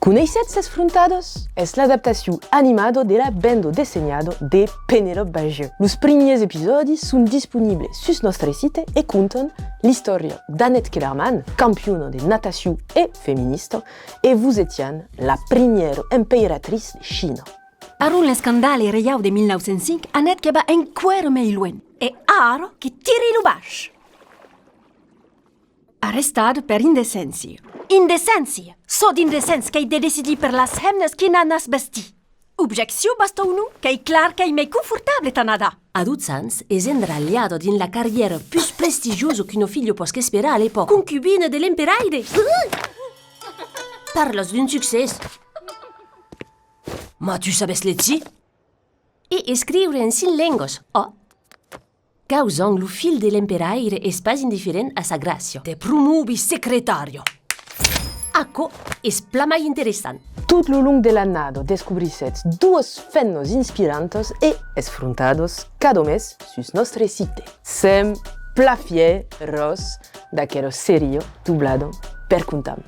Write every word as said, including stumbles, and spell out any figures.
Coneissètz Es Frontadas? Es l'adaptacion animada de la banda dessenhada de Penelope Bagieu. Los primièrs episòdis son disponibles sus nòstre site e contan l'istòria d'Annette Kellerman, campiona de natacion e feminista, e Wu Zetian, la primièra emperatriz de China. Arron l'escandale reiau de mil nòu cents cinc, Annette que va enqüèra mei luènh. E ara que tiri lo baish! Arrestada per indecéncia. Indecéncia! Çò d'indecents qu'ei de decidir per las hemnas quina anar vestir. Objeccion, bastaunon, qu'ei clar qu'ei mei confortable tà nadar. A dotze ans, es endralhada dins la carrièra pus prestigiosa qu'una filha pòsque esperar a l'epòca. Concubina de l'emperaire! Parlas d'un succès! Mas tu sabes legir? E escriure en cinc lengas, ò! Causant, lo filh de l'emperaire es pas indiferent a sa gràcia. Te promovi secretària! Aquò es plan mai interessant. Tot lo long de l'annada, descobrissètz doas femnas inspirantas e Es Frontadas cada mes sus nòstre site. Sèm plan fièrs, ròs, d'aquela seria doblada per comptam.